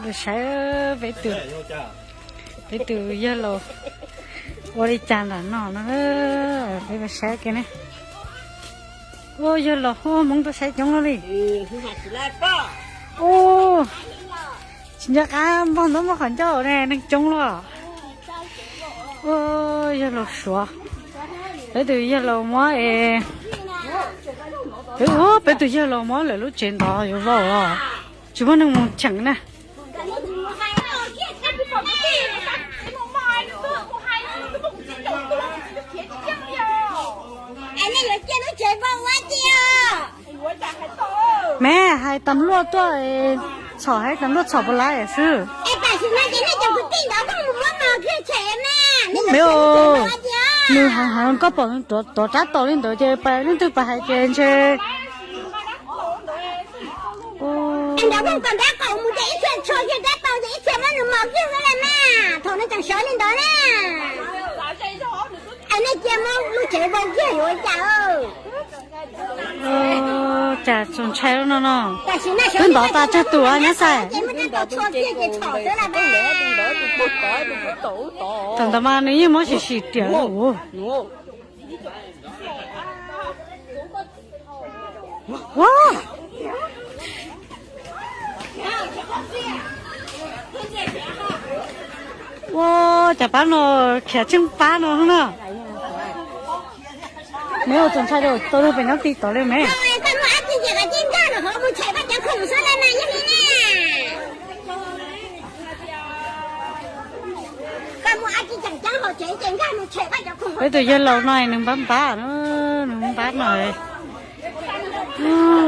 Los saib peb tus, peb tus yawg laus ua li cas ntawm no na. Peb los saib kiag ne. Ua yawg laus hmoob tuaj saib coob luaj li. Ua, tsis nco qab npog ntaub npog qhov ncauj ne, neeg coob luaj. Ua yawg laus Suav, peb tus yawg laus muab es, peb, peb tus yawg laus muab lawv lub tsev ntov yuav vau los tsis muaj neeg mus cheem na. Meb hais tam luaj tuaj, txhom hais tam luaj txhom puas laib xwb. Meb, nws heev heev, koj pom nws tuav rab taus li ntawd ces leej twg pas hais ces ntshe Cas txaus ntshai no no. Twb ntov tas tsawg tus nyob xav. Thaum ntawd mas nws yeej muab sim sim riam lawm. Ua, cas pab no khiav tsheej pab no na. Meb ua txaus ntshai rau tau rau pem nyob ti tod li meb. Peb tus yawg laus no nws npab npab, nws npab no.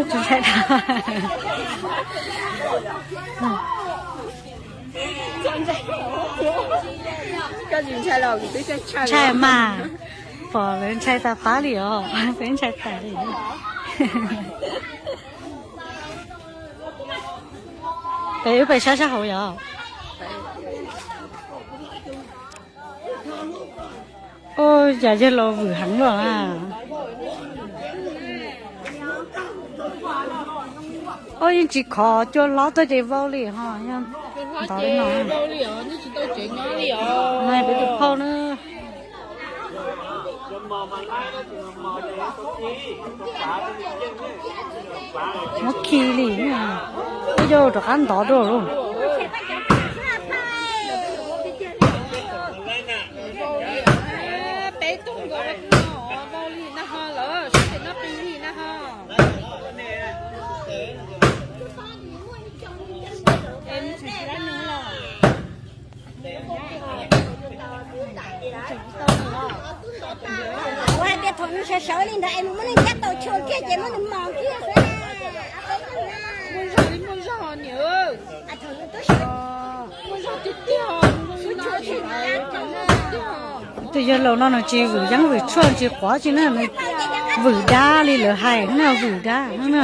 Tsis ntshai. Ntshai mas, pom lawv ntshai tas pab li os, peb ntshai tas li. Peb wb pais saib sab hauv yom. Ua cas yawg laus vwm heev los na. Ua yeej tsis khov cua hlob tuaj ces vau li ho. Ntov li no. Peb tus phauj na. Muab khi li, twb yog rov qab ntov dua lauj. Ua hais tias thaum nws sawv sawv li ntawd es nws muab neeg cab tau tshua kiag ces muab nws mos kiag xwb. Tus yawg laus no nws tsis vwm yeeb vwm tshuaj tsis quav tsi na, nws vwm dab li lawv hais na, vwm dab na.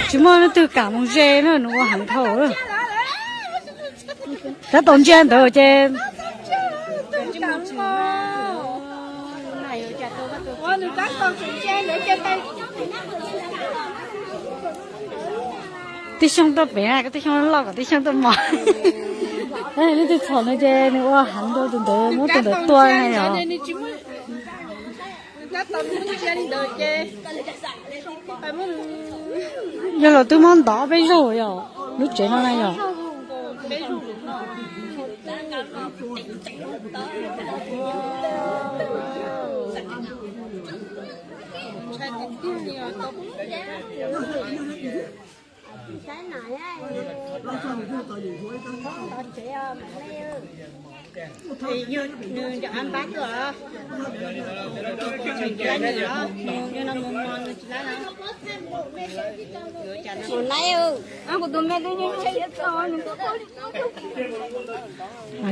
Tsis muaj leej twg kam mus ze na, nws ua heev dhau. Tab tom ntsia ntawd ces tib xyooj tuaj pem, koj tib xyooj loj kom tib xyooj tuaj mos. Leej twg txhom nws ces nws ua heev rau tus ntawd, muab tus ntawd tua na yom. Tab tom mus ntsia li ntawd ces, tab tom mus ntsia li ntawd ces, tab tom mus ntsia li ntawd ces, Yog los twb muab ntov peb zaug yom, lub tsev no na yom.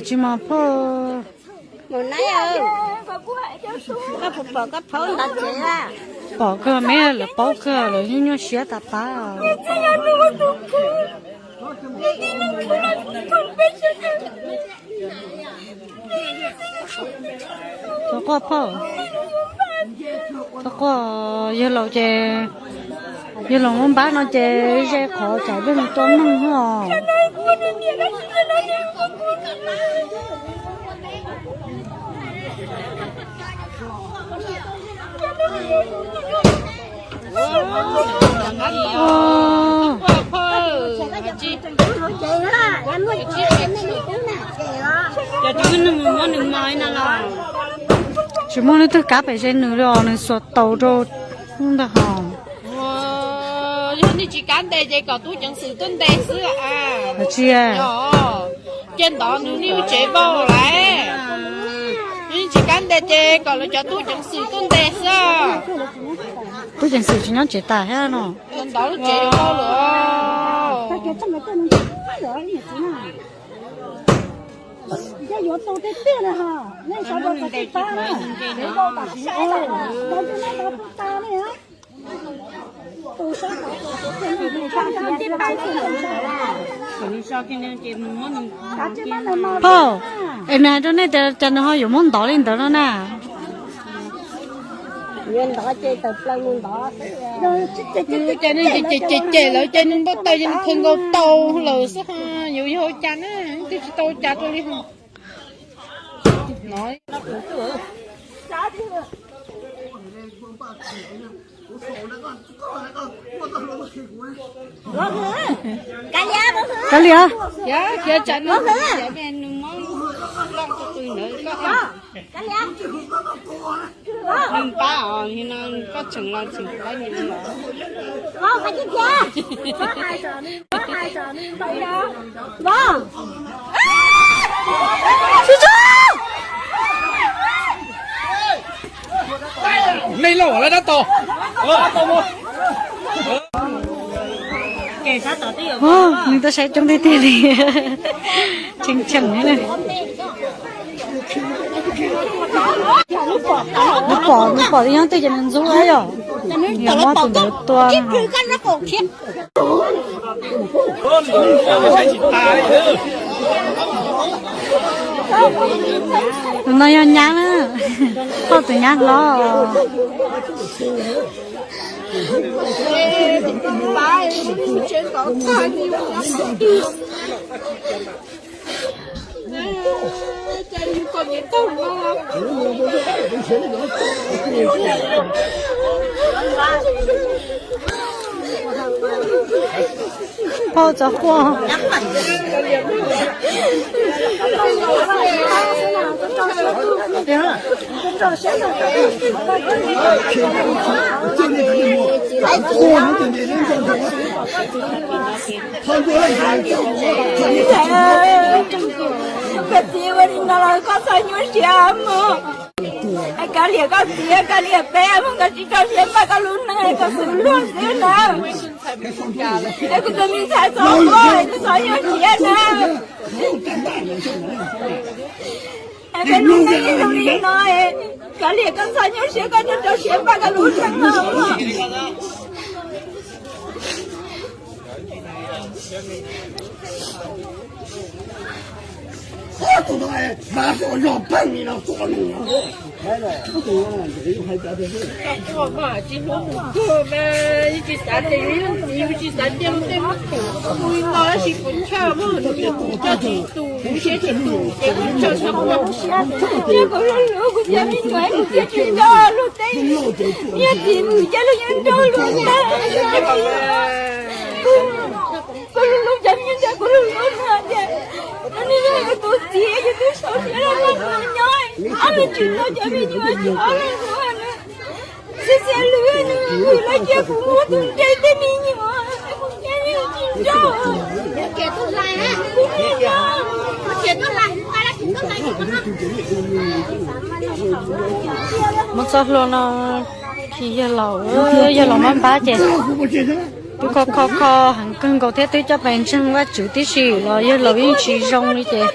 Tsis mos phauj, koj puas pom koj phauj ntawd tsev? Pom kawg, me lawv paub kawg, lawv nyuaj nyuaj siab tas tas. Thov quaj phauj, thov quaj, yawg laus ces, yawg laus muab npab no ces ze qhov tsam peb mus tua neeg os. Tsis muaj leej twg kab pem ze nws li os, nws xuas taus rau ntag hos. Yog nej tsis kab ntes ces kom tub ceev xwm tuaj ntes xwb. Tsis, ces ntov nws niaj tsev vau lawm. Yog nej tsis kab ntes ces kom lawv cov tub ceev xwm tuaj ntes xwb. Tub ceev xwm tsis nyob tsev tas thiab no. Ntov lub tsev vau lawm. Phauj, es nws hais rau nej tias cas nws ho yuav muab ntov li ntawd no na? Ces cem cem lawv ces nws npau taws ces nws khaws nkaus tau lawm xwb, yuav yog ua cas na, twb tsis tau ua cas rau li. Kav liam. Nws pab os, koj tseem los tseem pab nws. Nej lauj, lawv dab tos. Nws tuaj saib coob tiag tiag li. Tseem tseem li. Nws pom, nws pom tias nyob twg ces nws ntxub yom. Yog muab tus ntawd tua. Tus no yog nyab na, koj tus nyab hlob. Phauj txov quaj. Koj txiv ua li no los koj txhob nyuaj siab mog. Kav liam koj txiv, kav liam peb mog, koj tsis rau siab npaj koj lub neej, koj xwm luag xwb na. Es kuv tus me ntxhais txhob quaj, koj txhob nyuaj siab na. Es peb lub neej zoo li no, kav liam koj txhob nyuaj siab, koj rau siab npaj koj lub neej no. Tsis xav tias yus yog txiv, yus tsis xav tias tej muab tus tus li no, tab sis kuv ntshaw mog, nws yog kuv coj tsis tus, kuv siab tsis tus ces kuv ntshaw tsis tau. Thiab kuv hlub hlub kuv cov me nyuam, kuv thiaj tsis nco luag tej. Yog txiv mus ces luag yeej nco luag ntag. Txiv, yus twb sau siab los nrog nws nyob, ob leeg tsis tau cov me nyuam, tsis ob leeg hluas na. Txiv, txiv, lwm nws lwm lawv cia kuv muab tus ntsej tej me nyuam, kuv tsis nrauj. Muab txoj hlua no, yawg laus, yawg laus mab npab ces twb kho kho kho heev kawg nkaus thiab twb coj pais ntseeg Vajtswv tib si los yawg laus yeej tsis zoo li ces.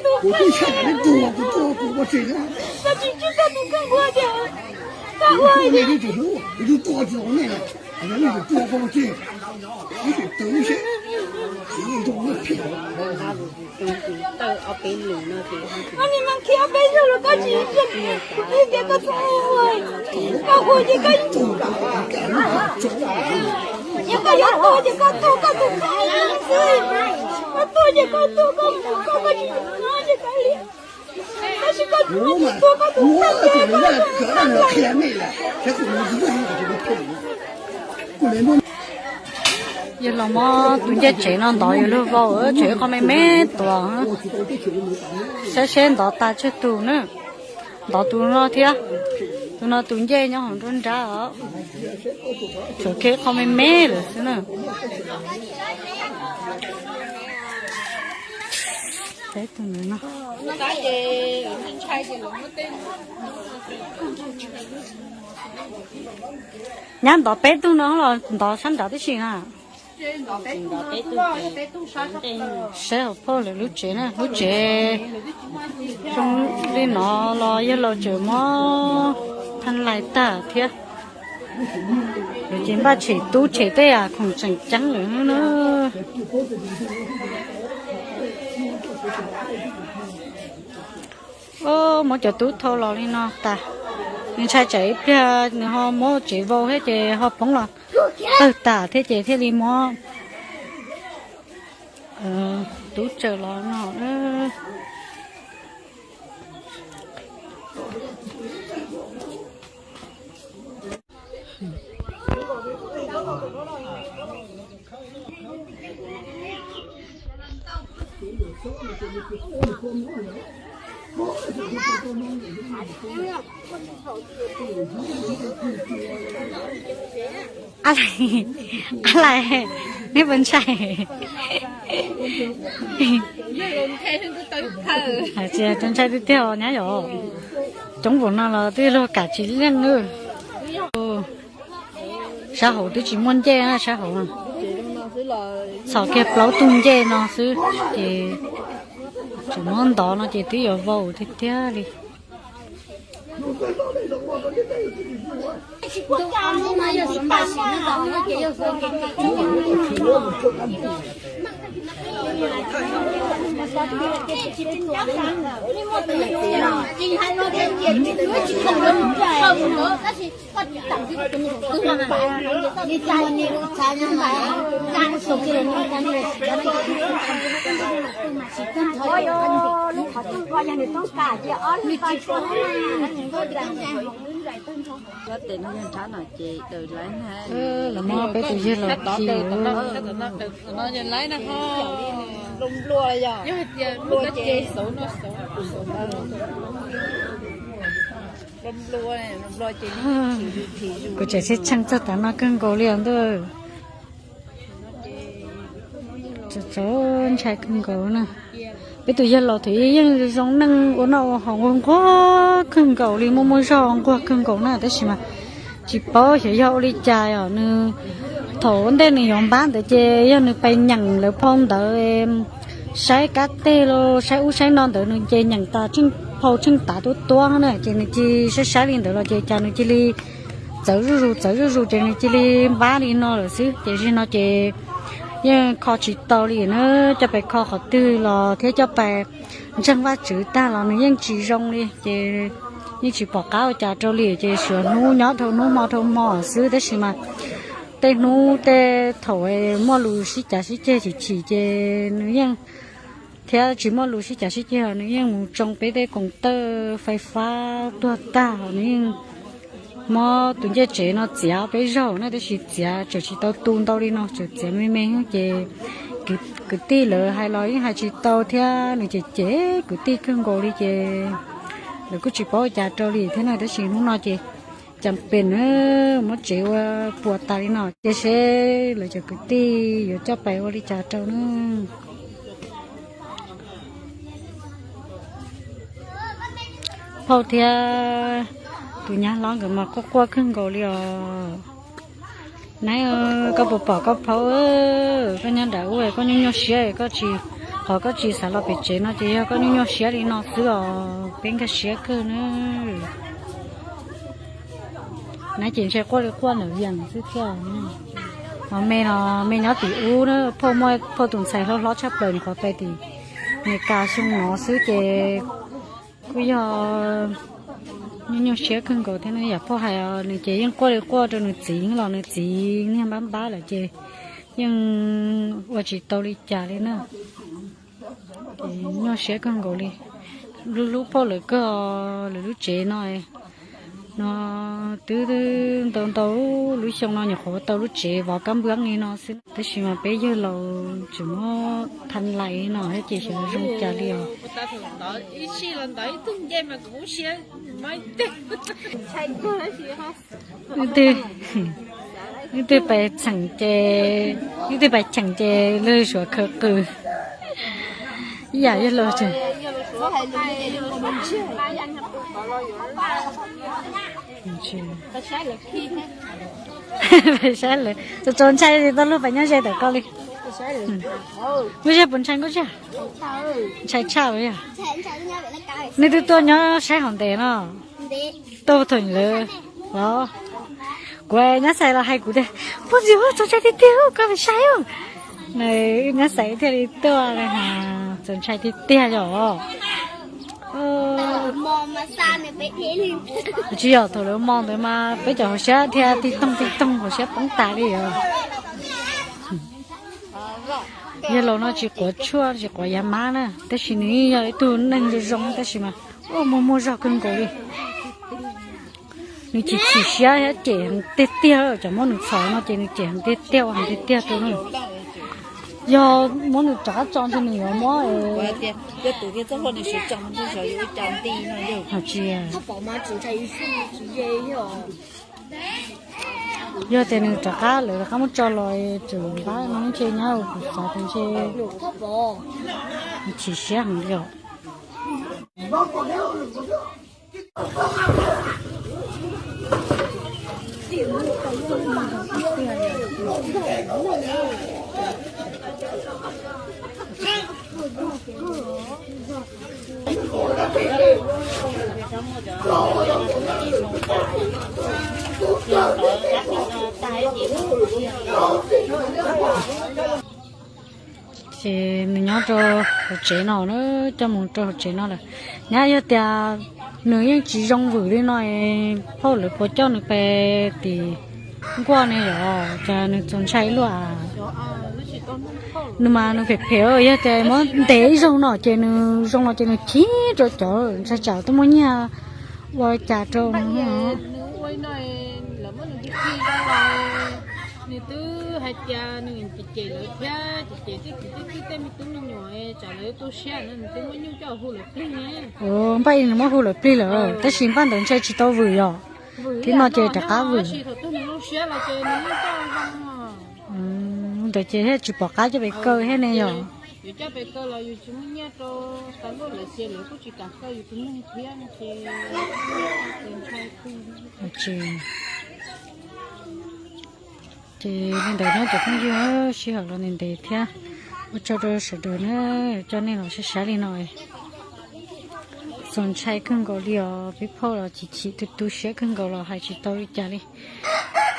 Koj nim mas khiav peb zaug los koj tsis, kuv twb tias koj txhob ua, koj ua ces koj, yog koj yuav tuag ces koj tuag koj tus kheej xwb, koj tuag ces koj tuag koj mus koj, koj tsis nyob ces koj li. Tab sis koj tuag koj tus kheej ces koj. Yawg laus muab tus ncej tsev no ntov yuav luag vau, tsev qhov me me tuaj. Saib seb ntov tas tsawg tus na. Ntov tus no thiab. Tus no tus ncej nyob hauv nruab nrab os. Tsuas khiav qhov me me lawm xwb na. Peb tus ntawd no. Nyab ntov peb tug no los ntov sab nrad tib si na. Saib hauv phauj lawv lub tsev na, lub tsev zoo li no los yawg laus tseem muab thaij lais tag thiab. Lawv ces npaj tshem tub tshem tej khoom tseem ceeb lawm na. Muab cov tub thau los li no tas, nws ntshai tsam ib pliag nws ho muab tsev vau thiab ces ho poob los tawg tas thiab ces thiaj li muab tub tsaws los no. Ab lais, ab lais, neb puas ntshai? Hais tias ntshai tiag tiag os nyab yom. Coob npaum no los twb luag kam tsis leej na. Sab hauv twb tsis muaj ncej na, sab hauv txhos kiag plaub tug ncej no xwb ces tseem muab ntov no ces twb yuav vau tiag tiag li. Lawv muab peb tus yawg laus khi. Kuv tseem sib tsheej txog tav no kawg nkaus li os ntuj. Txaus ntshai kawg nkaus na. Peb tus yawg laus thaum yeej zoo neej ua noj ua haus nquag nquag kawg nkaus li, muaj muaj zog nquag kawg nkaus na, tab sis mas tsis paub xyov yog ua li cas os nws. Thaum ua ntej nws yuav npab ntawd ces yog nws pais nyeem lawv phau ntawv saib kab teg los saib ub saib no ntawd nws ces nyeem tas tsheej phau tsheej tav tuab tuab na, ces nws cia saib saib li ntawd los ces cas nws cia li txawv zuj zus txawv zuj zus ces nws cia li npab li no lawm xwb. Ces zim no ces yeej kho tsis tau li na, coj pais kho qhov twg los thiab coj pais ntseeg Vajtswv tag los nws yeej tsis zoo li, ces yeej tsis pom qab ua cas rau li, ces suav hnub nyob dhau hnub hmo dhau hmo xwb. Tab sis mas tej hnub tej thaum muaj lus sib cav sib ceg chim chim ces nws yeej, thiab tsis muaj lus sib cav sib ceg nws yeej mus tsoo peb tej koom tawj fais fab tuag tag, nws yeej muab tus ncej tsev no txiav peb zaug na, tab sis txiav tseem tsis tau tu ntau li no, tseem txiav me me ces Kwv tij lawv hais los yeej hais tsis tau thiab, nws cem cem kwv tij kawg nkaus li ces lawv kuj tsis paub ua cas rau li thiab na. Tab sis hnub no ces cas pes na, muab tsev ua puas tas li no ces seb lawv cov kwv tij yuav coj pais ua li cas rau na. Phauj thiab tus nyab hlob nkawd mas quaj quaj kawg nkaus li os. Nab, koj puas pom koj phauj? Koj nyob nram ub koj nyuaj nyuaj siab, koj tsis, qhov koj tsis xav los pem tsev no ces yog koj nyuaj nyuaj siab li no xwb os, peb nkag siab kawg na. Nab ces ntshe quaj li quaj ntawm Vias xwb thiab. Hos me no, me nyob tim ub na, phauj muaj phauj tus ntxhais hlob hlob tshaj plaws nws qhuav pais tim Meskas xyoo no xwb ces kuj yog nyuaj nyuaj siab kawg nkaus thiab na. Yam phauj hais nws ces yeej quaj li quaj rau nws txiv los nws txiv niag npab npab lawm ces yeej ua tsis tau li cas li na. Ces nyuaj siab kawg nkaus li. Hlub hlub phauj lawv kawg, lawv lub tsev no, no twb ntau ntau lub xyoo no nyuam qhuav ua tau lub tsev vov kab npwb li no xwb tab sis mas peb yawg laus tseem muab tha lais no thiab ces xyov zoo cas li os. Ib twb pais txheem ces, ib twb pais cheem ces lawv suav khaws qws ib yam yog los tseem saib lawv txaus txaus ntshai li, tau luag pais nyob ze tawm koj li. Lub zej puas ntshai nkauj tshiab? Ntshai tshaj li yog. Nej twb tuaj nyob saib hauv ntev no. Tuaj thaum lawv, kuv nyab xais los hais kuv tias, phooj ywg, txaus ntshai tiag tiag, koj pais saib. Nyab xais thiaj li tuaj, txaus ntshai tiag tiag yom. Tsis yog thaum lawv mo ntawd mas peb cov hauv siab dhia tig toog tig toog hauv siab poob tas li os. Yawg laus no tsis quav tshuaj tsis quav yav mab na, tab sis nws yog ib tug neeg zoo zoo tab sis mas muaj muaj zog kawg nkaus li. Nws chim chim siab thiab cem heev tiag tiag, cov muab nws txhom no ces nws cem heev tiag tiag, ua heev tiag tiag rau na. Yog muab nws rov qab tso ntshe nws yuav muab, yog tias nws rov qab lawv rov qab muab tso los tseem npab no ntshe nyab kuv xav tias ntshe nws chim siab heev li os. Ces nws nyob rau hauv tsev no na, coj mus rau hauv tsev no lawm. Nyab yog tias nws yeej tsis zoo vwm li no, phauj lawv puas coj nws pais tim nkuaj ne yom, cas nws txaus ntshai luaj. Nws mas nws phem phem, yog tias muab ntes ib zaug no ces nws zoo los ces nws chim rau cov ntshai tsam twb muaj nyiaj ua cas rau. Nws twb hais tias nws cem cem lawv thiab, cem cem tej kwv tij tej me tub me nyuam, tsam lawv tu siab no nws twb muab nyuj coj hu lawv plig. Npaj li nws muab hu lawv plig lawm tab sis npaj ntawd ntshai tsis tau vwm yom. Thib no ces rov qab vwm. Ntawd ces thiaj tsis pom qab coj pes kaw thiab ne yom. Yus coj pes kaw los yus tsis muaj nyiaj rau, tas luaj lawv ces lawv kuj tsis kam kaw yus tus neeg thiab no ces. Ces li ntawd na cov phooj ywg, sij hawm los ntev ntev thiab, ua tsaug rau sawv daws na, coj nej los saib saib li no. Txaus ntshai kawg nkaus li os, peb phauj los chim chim tu tu siab kawg nkaus los hais tsis tau li cas li.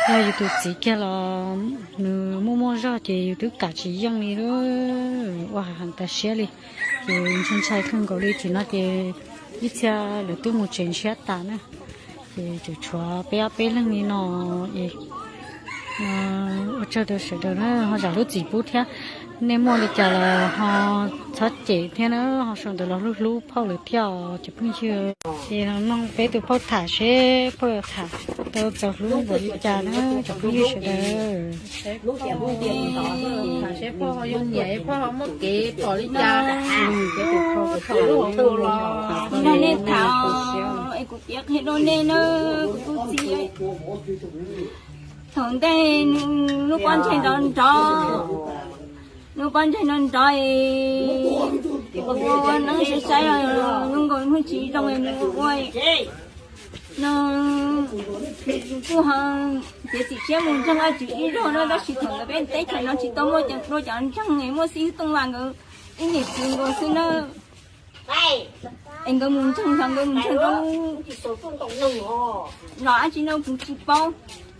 Yog yus tus txiv kiag los nws muaj muaj zog ces yus twb kam tsis yeej li lawm, ua heev tas siab li. Ces ntshai ntshai kawg nkaus li, thaum no ces ib txhia lawv twb mus tsev ntshiab tas na, ces tseem tshuav peb ob peb leeg li no es. Ua tsaug rau sawv daws na, ho zam lub txim pub thiab. Nej muaj li cas los ho txhob cem thiab na, ho sau ntawv los hlub hlub phauj lawv thiab os cov phooj ywg. Ces no mloog peb tus phauj tham seb phauj yuav tham Txaus hlub npaum li cas na cov phooj ywg sawv daws. Seb pog ho yuav nyiam, pog ho muaj kev pom li cas. Kuv nrog nej tham es kuv piav qhia rau nej na, kuv tus txiv. Thaum ntej nws lub pob ntseg nrov nrov, lub pob ntseg nrov nrov es ua neeb saib saib los zoo nkaus hnub tsis zoo es nws ua no, kuj ho txiav txim siab mus ntseeg Vajtswv ib zaug na, tab sis thaum ntawd peb teb chaws no tsis tau muaj cov dua cov ntseeg es muaj xib hwb Tooj Vas nkawd ib niam txiv nkaus xwb na. Es nkawd mus ntseeg, nkawd mus ntseeg rau los dab tsi no kuv tsis paub,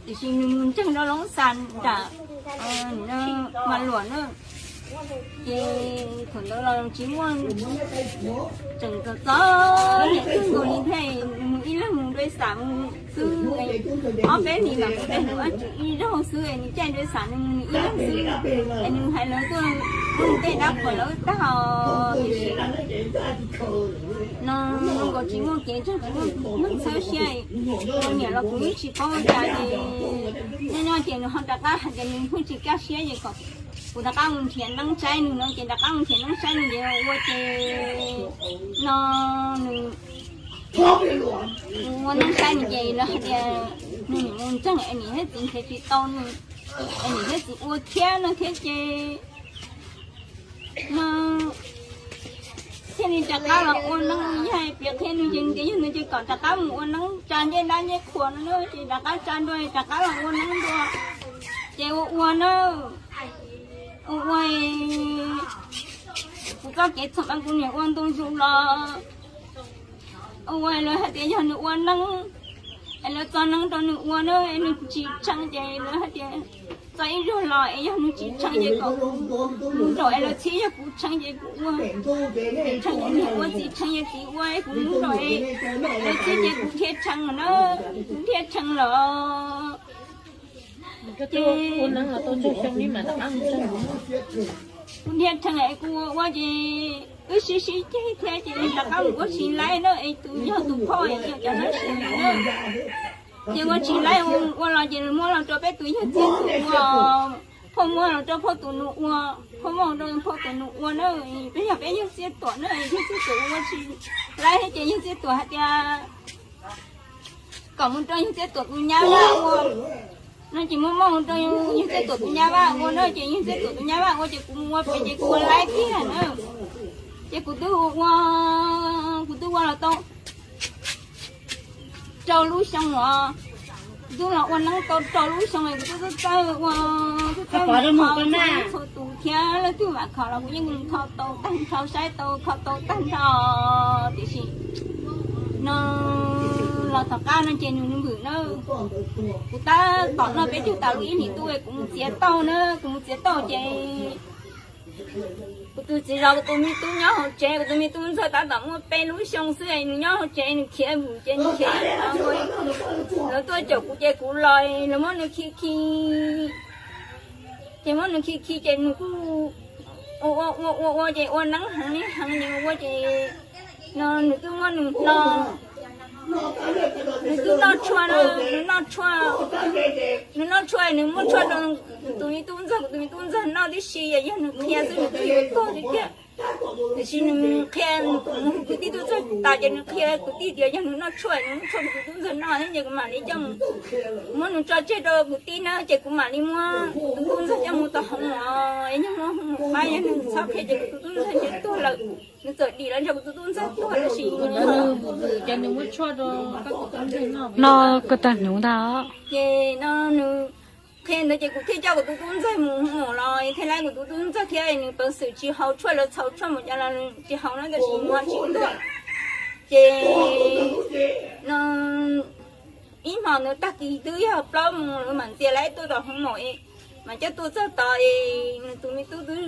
tiam sis nws mus ntseeg rau Loob Xas nram Mas Luam na. Ces thaum ntawd los tsis muaj, tseem txom txom nyem kawg nkaus li thiab, mus ib leeg mus dua xam mus xwb. Ob peb hlis mas kuv tej hnub Vajtswv ib zaug xwb es nws caij dua xam nws mus nws ib leeg xwb. Es nws hais lawv tuaj, nws tej dab qhuas lawv tag os, tiam sis no zoo nkaus tsis muaj kev ntseeg, tsis muaj neeg txhawb siab. Kuv niam los kuv yeej tsis paub ua cas ces nyob nyob ces nws ho rov qab hais tias nws pheej tsis kaj siab ces kom kuv rov qab mus nrhiav neeb saib nws no ces rov qab mus nrhiav neeb saib nws ces ua ces no nws mus ua neeb saib nws ces lawv hais tias nws nim mus ntseeg es niam thiab txiv nrhiav tsis tau nws, es niam thiab txiv ua thiab no thiab ces no thiaj li rov qab los ua neeb. Yog piav qhia nws ces nws tias yog nws ces kom rov qab mus ua neeb tsa ncej dab ncej qhua no na, ces rov qab tsa dua rov qab los ua neeb dua. Ces ua ua na, ua ua kuv txoj kev txhaum mas kuv niam ua ntu zus los ua ua lawv hais tias yog nws ua neeb es lawv txo neeb rau nws ua na es nws tsis tshee ces lawv hais tias txo ib zaug los es yog nws tsis tshee ces kom mus nraum es lawv txhib, yog kuv tshee ces kuv ua, tshee ces nws ua, txiv tshee ces txiv ua, kuv mus nraum es lawv txhib ces kuv thiaj tshee lawm na, kuv thiaj tshee lawm. Ces kuv thiaj tshee es kuv ua ua ces wb sib sib ceg thiab ces rov qab mus ua tsis laib na es tus yog tus phauj es yog cov neeb sim na. Ces ua tsis laib ua los ces muab los rau peb tus yawg Txiaj Tuam ua, phauj muab los rau phauj tus nus ua, phauj muab los rau phauj tus nus ua na, peb yog peb yawg Txiaj Tuam na, yawg Txiaj Tuam ua tsis laib thiab ces yawg Txiaj Tuam hais tias kom mus rau yawg Txiaj Tuam tus nyab Vaj ua no ces muab muab mus rau yawg Txiaj Tuam tus nyab Vaj ua na ces yawg Txiaj Tuam tus nyab Vaj ua ces kuv mus ua pem ces kuv ua laib tiag na. Ces kuv twb ua, kuv twb ua los tau rau lub xyoo os, kuv twb los ua neeb tau rau lub xyoo es kuv twb txawj ua, twb txawj mus kho txhua tus thiab leej twg mam kho los kuv yeej mus kho tau tag nrho, saib tau kho tau tag nrho. Tiam sis no los tom qab no ces nws nws vwm na, kuv tab tom noj peb caug tas lub ib hlis ntuj kuv mus txiav tauj na, kuv mus txiav tauj ces kuv tus txiv zov kuv tus me tub nyob hauv tsev, kuv tus me tub ntxawg tab tom muaj peb lub xyoo xwb es nws nyob hauv tsev nws khiav vwm ces nws khiav, lawv tuaj caum kuv ces kuv los, lawv muab nws khi khi, ces muab nws khi khi ces nws kuj ua ua ua ua ces ua neeb heev li heev ces ua ces no nws twb muab nws hno, nws twb noj tshuaj na, nws noj tshuaj, nws noj tshuaj nws muab tshuaj rau kuv tus me tub ntxawg, kuv tus me tub ntxawg noj tib si, yog nws qhia xwb nws twb yuav tuag tiag tiag. Tiam sis nws qhia, kuv hu kwv tij tuaj txog tas ces nws qhia kwv tij tias yog nws noj tshuaj, nws muab tshuaj rau kuv tus tub ntxawg noj thiab ces kuv mam li coj mus, muab nws tso tseg rau kuv tij na ces kuv mam li muab kuv tus tub ntxawg coj mus tau hauv mom, yog muab hauv mom pab, yog nws txhob qhia ces kuv tus tub ntxawg ces tuag lawm, nws txawm dim los nrog kuv tus tub ntxawg tuag tab sis no ko tag hnub ntag. Ces no nws qhia ntawd ces kuv thiaj coj kuv tus tub ntxawg mus hauv mom los thiaj laib kuv tus tub ntxawg thiab nws peev xwm tsis haus tshuaj, lawv txhaum tshuaj mus cas los tsis haus na tab sis nws ho tsis tuag. Ces no ib hmo ntawd tag kis twb yog plaub moos lawv mam ntxias laib tuaj tom hauv mom es mam coj tuaj txog tod es nws tus me tub twb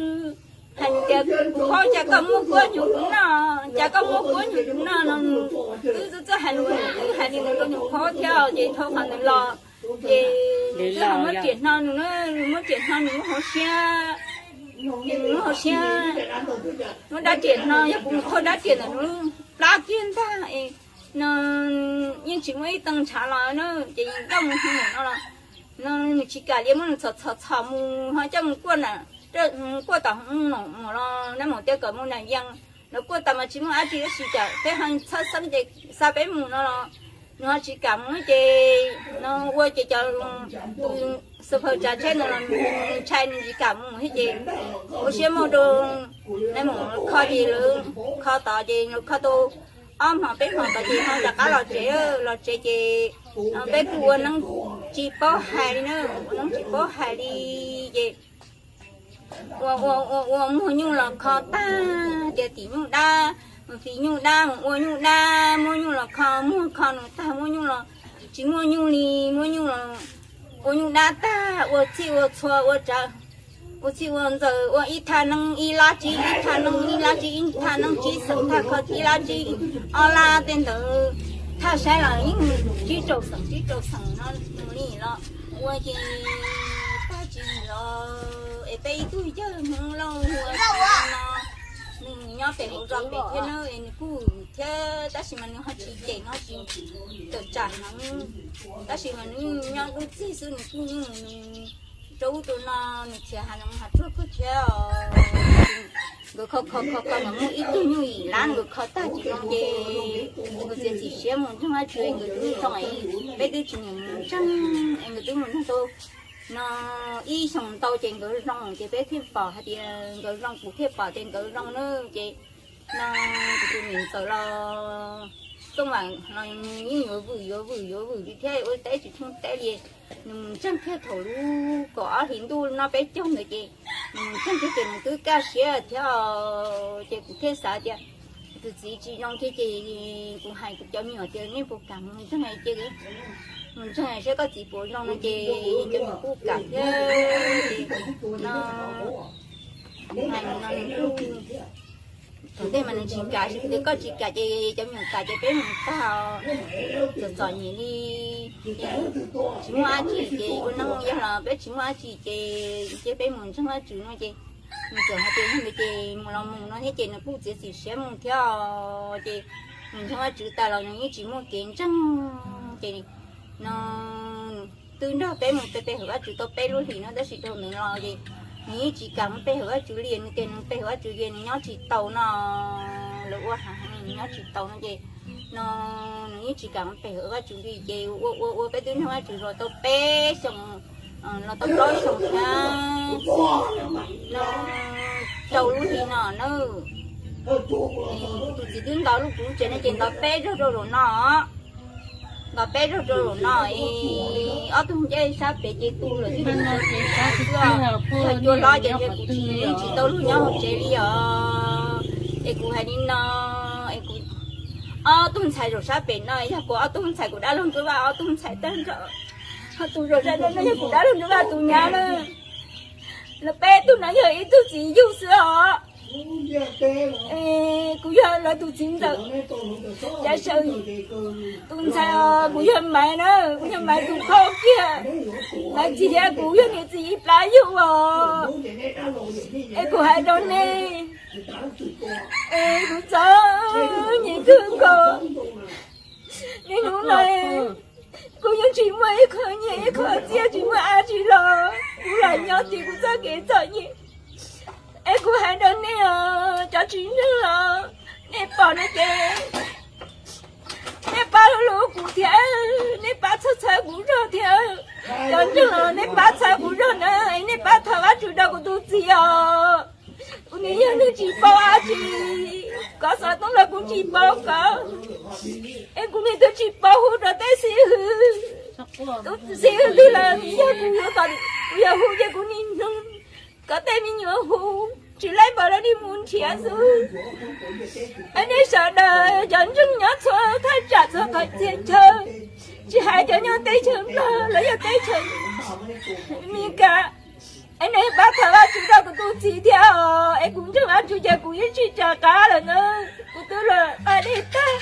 hais nws tias kuv phob, cas koj muab kuab nyuv kuv noj, cas koj muab kuab nyuv kuv noj no nws twb txawj hais lus, twb hais li ntawd rau nws phob thiab ces dhau qhov ntawd los ces nws twb ho muab riam hno nws, nws muab riam hno nws muab hauv siab, ces nws muab hauv siab, muab dab riam hno, yog kuv mus qhau dab riam ntawm nws lub plab kiag ntag es no yeej tsis muaj ib tee ntshav los na, ces nrauj mus hu no los no nws tsis kam li, muab nws txhom txhom txhom mus ho coj mus kuaj na, kuaj tom no los nab mus tias kom mus nram yees, los kuaj tas mas tsis muaj dab tsi tab sis cas peb ho txhawj xeeb ces xa peb mus no los nws ho tsis kam mus ces no ua ces cov tus xu phaw tsav tsheb no los nws ntshai nws tsis kam mus thiab ces ua siab muaj rau nab mus kho ces lawv kho tod ces lawv kho tau ob hmo peb hmo tod ces ho rov qab los tsev, los tsev ces peb kuj ua neeb tsis paub hais li na, ua neeb tsis paub hais li ces ua ua ua ua muag nyuj los kho tag, tias tim nyuj dab, mus fiv nyuj dab, mus ua nyuj dab, muab nyuj los kho, muag kho nws tag, muab nyuj los tsis muaj nyuj li, muab nyuj los ua nyuj dab tag, ua txhij ua txhua ua tsav, ua txhij ua ntxaws, ua ib thaj neeb ib lab tsib, ib thaj neeb ib lab tsib, ib thaj neeb tsib xeem, thaj kho ib lab tsib, ob lab tej ntawd, thaj saib los yeej tsib rau xeem tsib rau xeem no li los ua ces tag tsis los es peb ib tug yawg Hmoob Lauj hu ua Tsuv no, nws nyob pem hauv zos pem thiab na, es nws kuj thiab tab sis mas nws ho tsis cem, nws ho tsis tawm tsam heev, tab sis mas nws yeej nyob dub txig xwb, nws kuj yeej rau ub rau no, nws txiav hav zoov hav tsuag kawg thiab os. Nkawd kho kho kho kho nkawd muaj ib tug nyuj yim lab, nkawd kho tag tsis zoo ces nkawd txiav txim siab mus ntseeg Vajtswv, nkawd twb zoo, peb twb tsis nyiam mus ntseeg es nkawd twb mus ntseeg tau no ib xyoos ntau ces nkawd zoo ces peb thiaj pom hais tias nkawd zoo, kuv thiaj pom tias nkawd zoo na ces no kuv tus niam ntxawm los Tooj Vam los yeej yuav vwm yuav vwm yuav vwm li thiab ua teb tsis thooj teb li, nws mus ntseeg thiab thaum lub kaum ob hlis ntuj no peb caug ntawd ces nws mus ntseeg thiab ces nws twb kaj siab thiab ces kuv thiaj xav tias tus txiv tsis zoo thiab ces kuv hais kuv cov me nyuam tias nej puas kam mus ntseeg ces mus ntseeg saib koj txiv puas zoo no ces cov me nyuam kuj kam thiab ces no hais no nws kuj thaum ntej mas nws tsis kam, tias koj tsis kam ces cov me nyuam kam ces peb mus tag, txom txom nyem li, tsis muaj dab tsi ces ua neej yog los peb tsis muaj dab tsi ces cia peb mus ntseeg Vajtswv no ces nws txawm hais tias yog li ces mus los mus no thiab ces nws kuj txiav txim siab mus thiab ces nws ntseeg Vajtswv tas los nws yeej tsis muaj kev ntseeg ces no twb nrog peb mus pe hawm Vajtswv tau peb lub hlis no tab sis dhau ntawd los ces nws yeej tsis kam mus pe hawm Vajtswv li, nws tias nws pe hawm Vajtswv ces nws nyob tsis tau no, lawv ua heev heev nws nyob tsis tau no ces no nws yeej tsis kam mus pe hawm Vajtswv li ces ua ua ua peb twb nrog Vajtswv zov tau peb xyoo, los tau plaub xyoo thiab no rau lub hli no na. Tus txiv twb nto lub kuv tsev no ces nto peb zaug rau zaum no, nto peb zaug rau zaum no es ob tug ncej sab pem ces tu lawm twb cua hlob ces kuv tsis, yeej tsis tau lug nyob hauv tsev li os. Es kuv hais li no es kuv ob tug ntxhais zaum sab pem no yog kuv ob tug ntxhais kuv dab laug Ntsuab Vaj ob tug ntxhais tag nrho, ho tus zaum sab no no yog kuv dab laug Ntsuab Vaj tus nyab na. Lawv peb tug no yog ib tug txiv yug xwb os. Kuv yog lawv tus txiv ntxawm. Cav sawv tus ntxhais os kuv yog Maiv na, kuv yog Maiv tus phauj kiag. Maiv txiv thiab kuv yog niam txiv ib plab yug os. Es kuv hais rau nej, es kuv txom nyem kawg nkaus. Niaj hnub no kuv yeej tsis muaj ib qho nyiaj ib qho txiaj, tsis muaj dab tsi los kuv lam nyob txij kuv txoj kev txom nyem. Es kuv hais rau nej os cov tsis ntseeg los nej pom no ces nej pab hlub hlub kuv thiab, nej pab txhawb txhawb kuv zog thiab. Cov ntseeg los nej pab txhawb kuv zog na, es nej pab thov Vajtswv rau kuv tus txiv os. Kuv niam yog neeg tsis paub dab tsi, kov xov tooj los kuv tsis paub kov, es kuv niam twb tsis paub hu rau tej xib hwb. Tus xib hwb twg los yog kuv, kuv yog hu ces kuv niaj hnub kom tej me nyuam hu, tsis laib npaum lawv niaj mus nrhiav xwb. Es nej sawv daws cov ntseeg nyob txhua thaj tsam txhua qhov txhia chaw, tsis hais cov nyob teb chaws Nplog los yog teb chaws Amelikas, es nej pab thov Vajtswv rau kuv tus txiv thiab os. Es kuv ntseeg Vajtswv ces kuv yeej tsis rov qab lawm na. Kuv twb los qab dej tag,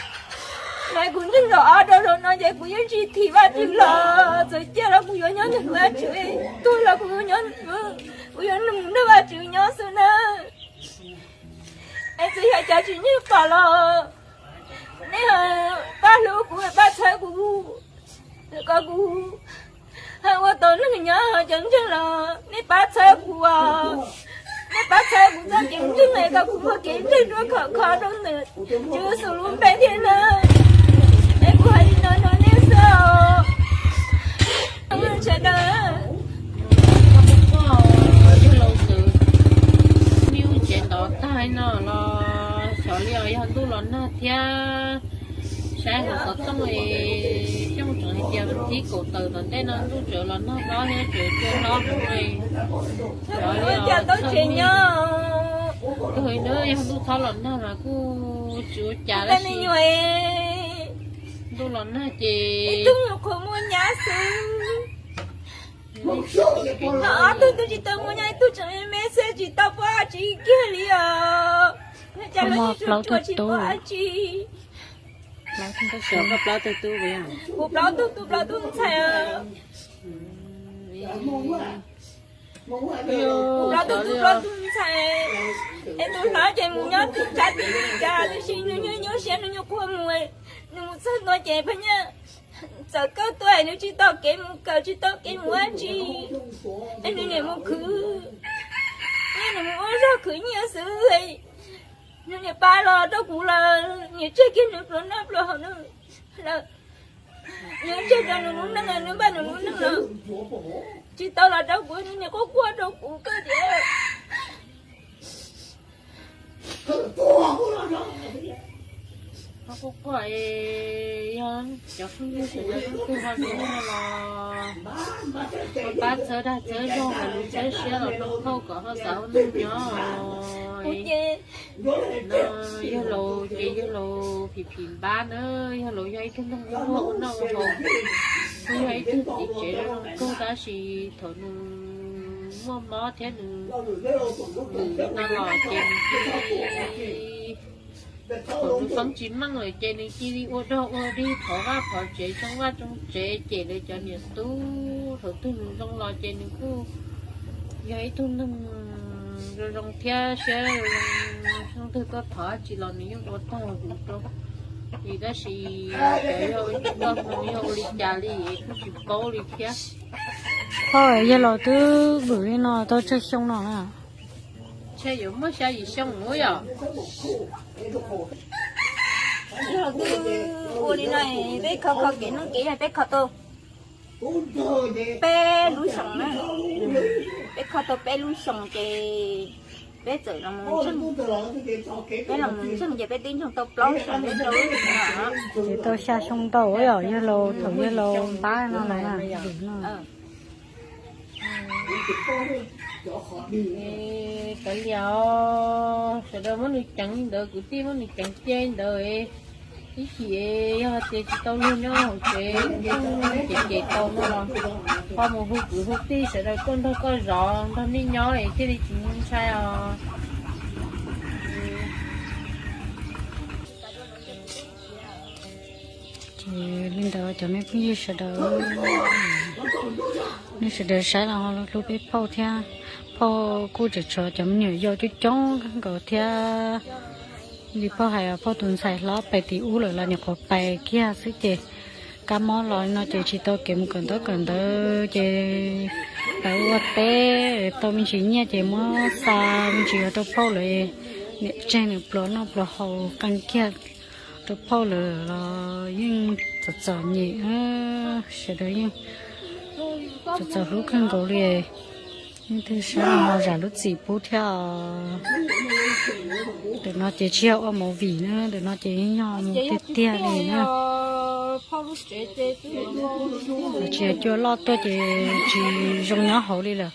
los kuv ntseeg zaum ob rau zaum no ces kuv yeej tsis thim Vajtswv los txawm ciaj los kuv yuav nyob nrog Vajtswv, tuag los kuv yuav nyob, kuv yuav mus nrog Vajtswv nyob xwb na. Es txawm yog cov tsis ntseeg pom los nej Pab hlub kuv, pab txhawb kuv, kom kuv ua tau neeg nyob cov ntseeg los nej pab txhawb kuv os. Nej pab txhawb kuv txoj kev ntseeg es kom kuv muaj kev ntseeg ruaj khov kho rau ntawm Tswv Yexus lub npe thiab na. Es kuv hais li no rau nej xwb os. Sawv daws, yawg laus txawm nyob tsev ntov tag no los xyov li os, yog ntuj los nag thiab. Saib hauv xov tooj es Xyooj tseem hais tias thib kaum tawm tom ntej no ntuj tseem los nag hlob thiab tseem cua hlob li. Xyov li os, txhawj li. Tus hais no yog ntuj txhob los nag mas kuj tsis ua cas tab sis ntuj los nag ces ib tug nyuam qhuav muaj nyab xwb. Ob tug twb tsis tau muaj nyab, ib tug tseem me me xwb tsis tau paub dab tsi kiag li os. Cas lawv tsis tsuas tsis paub dab tsi. Kuv plaub tug tub plaub tug ntxhais. Kuv plaub tug tub plaub tug ntxhais. Es tus hlob ces mus nyob tim tshav tim li cas tiam sis nws nyuaj nyuaj siab, nws nyuaj quaj mus. Nws mus txog ntua ces pheej nyiaj txawm kawg tuaj, nws tsis tau kev mus kawm, tsis tau kev mus dab tsi. Es nws niam mus khwv, nws mus ua zog khwv nyiaj xwb. Nws niam pab los rau kuv los niam tseg kiag nws pluas noj pluas haus lawm. Nws tseg rau nws lub neej, nws npaj nws lub neej lawm. Tsis tau los rau kuv, nws niam quaj quaj rau kuv kawg tias. Quaj quaj es yog cov phooj ywg sawv daws leej twg ho nrog no los ho pab txhawb dag txhawb zog, ho lub txhawb siab los rau phauj kom ho xav ua neeg nyob. Yawg laus ces yawg laus phim phim npab na, yawg laus yog ib tug neeg muaj muaj ua noj ua haus, kuj yog ib tug txiv tsev zoo kawg tab sis thaum nws muaj mob thiab nws vwm no los ces nws cia li, thaum nws feeb tsis meej lawm ces nws cia li ua dog ua dig phov vaj phov tsev tsoo vaj tsoo tsev cem lawv cov niam tub. Thaum twg nws zoo los ces nws kuj yog ib tug neeg zoo zoo thiab siab zoo, leej twg tuaj thov dab tsi los nws yeej ua tag huv rau. Ces tab sis cov yog ua tsis tau hmoo yog ua li cas li es kuj tsis paub li thiab. Phauj, yawg laus twb vwm li no tau tsawg xyoo no na? Ntshe yuav muaj xya yim xyoo ua yom. Yawg laus twb ua li no, peb kho kho kev neej kev yaig peb kho tau peb lub xyoos na. Peb kho tau peb lub xyoos ces peb txawm los ntseeg, peb los ntseeg ces peb twb ntseeg tau plaub xyoos peb rau lub xyoos no. Ces tau xya xyoo ntau yom, yawg laus thaum yawg laus npab no los na. Kav liam, sawv daws muab nws ceev li ntawd, kwv tij muab nws ceev cia li ntawd. Ib chim yog tias tsis tau luag nyob hauv tsev, ces ces tau no los ho mus hu kwv hu tij sawv daws tuaj nrog koj zov nrog nej nyob es thiaj li tsis ntshai os. Ces li ntawd cov me phooj ywg sawv daws, nej sawv daws saib los ho hlub peb phauj thiab. Phauj kuj tseem tshuav cov me nyuam yaus coob coob kawg nkaus thiab. Li phauj hais, phauj tus ntxhais hlob pais tim ub lawm los nyuam qhuav pais kiag xwb ces kab mob los li no ces tsis tau kev mus kawm ntaub kawm ntawv ces pais ua teb tau me ntsis nyiaj ces muab xa me ntsis rau phauj lawm. Niam tseg nws pluas noj pluas haus qee kiag rau phauj lawm los yeej txom txom nyem, sawv daws yeej txom txom hlub kawg nkaus li. Leej twg saib ho zam lub txim pub thiab. Ntawm no ces tsis yog ua movie na, ntawm no ces yog mus tiag tiag li na. Tsis yog cua loj tuaj ces tsis zoo nyob hauv li lawm.